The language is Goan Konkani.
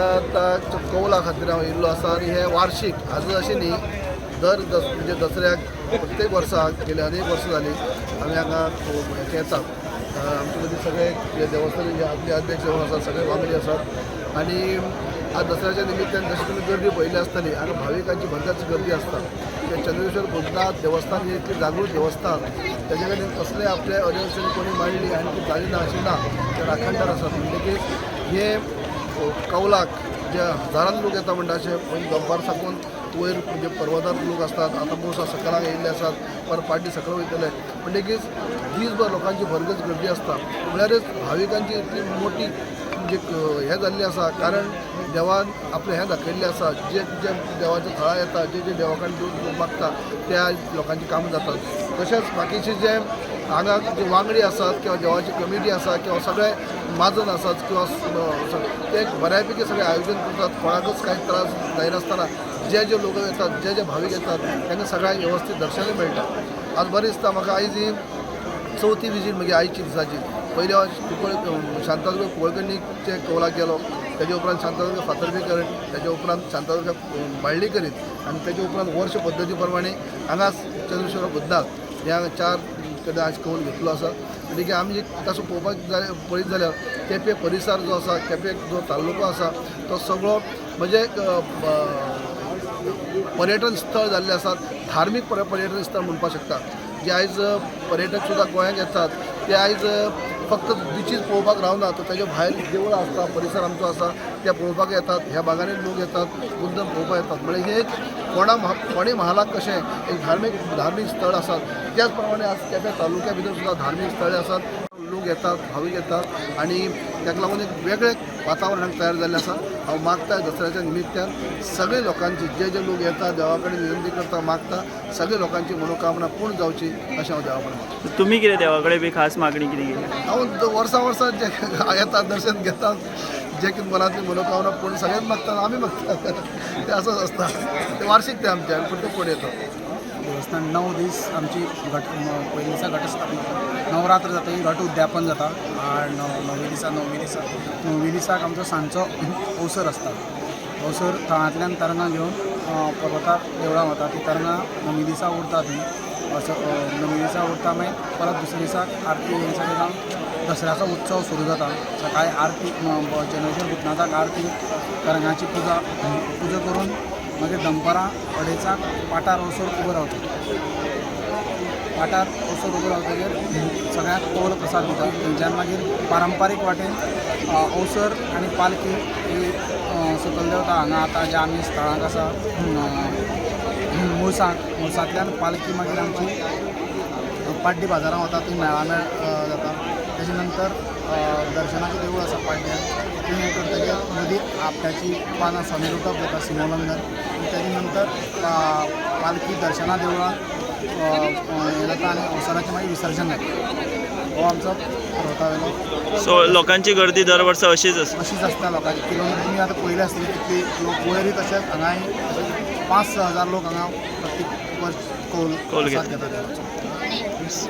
भूतनाथाच्या कौला खातीर हांव येयल्लो आसा आनी हें वार्शीक आज अशें न्ही, दर दस म्हणजे दसऱ्याक प्रत्येक वर्साक गेले अनेक वर्सां जालीं आमी हांगा येतात. आमचे मदीं सगळे जे देवस्थान जे आदले अध्यक्ष जावन आसात, सगळे वांगडी आसात. आनी आज दसऱ्याच्या निमित्तान जशी तुमी गर्दी पळयली आसतली, हांगा भाविकांची भरगच गर्दी आसता. ते चंद्रेश्वर भूतनाथ देवस्थान हे इतलें जागृत देवस्थान, तेजे कडेन कसलेय आपले अडचण कोणी मांडली आनी ती जाली ना अशें ना, ते राखणदार आसात. म्हणटकीच हे कौलाक जे हजारान लोक येता म्हणटा अशें, पयलीं दनपार साकून वयर म्हणजे पर्वतार लोक आसतात, आतां मोस सकलाक येयल्ले आसात, परत पाड्डी सकयल वयतले. म्हणटकीच दीसभर लोकांची भरगच गर्दी आसता. म्हळ्यारच भाविकांची इतली मोठी म्हणजे हें जाल्ली आसा, कारण देवान आपलें हें दाखयल्लें आसा. जे जे देवाच्या थळां येता, जे जे देवा कडेन लोक मागता, त्या लोकांची कामां जातात. तशेंच बाकीचे जे हांगा जे वांगडी आसात किंवा देवाची कमिटी आसा किंवा सगळे म्हाजन आसात किंवा ते बऱ्यापैकी सगळे आयोजन करतात. कोणाकच कांय त्रास जायनासतना जे जे लोक येतात, जे जे भावीक येतात, तांकां सगळ्यांक वेवस्थीत दर्शनूय मेळटा. आज बरें दिसता म्हाका. आयज ही चवथी विजीट म्हजी आयची दिसाची. पयली हांव कुंकळ शांतादुर्गा कुंकळकणीचे कौलाक गेलो, तेजे उपरांत शांतादुर्गा फातर्पेकर, तेजे उपरांत शांतादुर्गा माळ्ळीकरीत आनी तेजे उपरांत वर्ष पद्दती प्रमाणे हांगा चंद्रेश्वर बुद्धनाथ ह्या चार कडेन आज कौल घेतलो आसा. म्हणटकीर आमी तसो पळोवपाक जाल्यार, पळयत जाल्यार केपें परिसर जो आसा, केपें जो तालुको आसा, तो सगळो म्हणजे एक पर्यटन स्थळ जाल्लें आसा. धार्मीक पर्यटन स्थळ म्हणपाक शकता. जे आयज पर्यटक सुद्दां गोंयांत येतात, ते आयज फक्त बिचीस पळोवपाक रावना, तर तेजे भायर देवळां आसता, परिसर आमचो आसा, ते पळोवपाक येतात. ह्या भागांनी लोक येतात, मुद्दम पळोवपाक येतात. म्हणजे हे एक कोणा कोणी म्हालाक कशें एक धार्मीक धार्मीक स्थळ आसात, त्याच प्रमाणे आज केपें तालुक्या भितर सुद्दां धार्मीक स्थळां आसात. लोक येतात, भावीक येतात आनी ताका लागून एक वेगळें वातावरण तयार जाल्लें आसा. हांव मागता, दसऱ्याच्या निमित्तान सगळे लोकांची, जे जे लोक येता, देवा कडेन विनंती करता, मागता, सगळे लोकांची मनोकामना पूर्ण जावची अशें हांव देवा कडेन मागता. तुमी कितें देवा कडेन बी खास मागणी कितें केली? हांव वर्सां वर्सां जे येता, दर्शन घेतात, जे कितें मनातली मनोकामना पूर्ण सगळ्यांत मागतात, आमी मागतात, ते असंच आसता. ते वार्षिक ते आमचे आनी पूण ते कोण येता. देवस्थान 9 दीस आमची घट पयलीं दिसा घटस्थापना, नवरात्र जाता, घट उद्यापन जाता आनी णवी दिसा णवी दिसाक आमचो सांजचो अवसर आसता. अवसर थळांतल्यान तरंगां घेवन पर्वतार देवळां वता. ती तरंगां णवी दिसा उरता थंय. असो णवी दिसा उरता, मागीर परत दुसऱ्या दिसाक आरती हें सगळें जावन दसऱ्याचो उत्सव सुरू जाता. सकाळी आरती, चंद्रेश्वर भूतनाथाक आरती, तरंगाची पुजा पुजा करून मागीर दनपारां अडेचाक पाटार अवसर उबो रावता. पाटार अवसर उबो रावतकीर सगळ्यांक कौल प्रसाद दिता. थंयच्यान मागीर पारंपारीक वाटेन अवसर आनी पालखी ही सकयल देंवता. हांगा आतां जे आमी स्थळाक आसा मुळसाक, मुळसांतल्यान पालखी मागीर आमची पाड्डी बाजारां वता. थंय मेळामेळ जाता. तेजे नंतर दर्शनाचें देवूळ आसा पाड्ड्यार, थंय हें करतकीर मदीं आपट्याची पानां सोने लुटप जाता, सिमोल्लंघन. तेजे नंतर पालखी दर्शना देवळांत हें जाता आनी अवसराचें मागीर विसर्जन जाता. हो आमचो पर्वता वयलो. सो लोकांची गर्दी दर वर्सा अशीच आसा? अशीच आसता लोकांची. किलोमिटर तुमी आतां पळयले आसतले कितली लोक वयरूय, तशेंच हांगाय 5-6 हजार लोक हांगा प्रत्येक वर्स कौल कौल प्रसाद घेता. घेता देवाचो.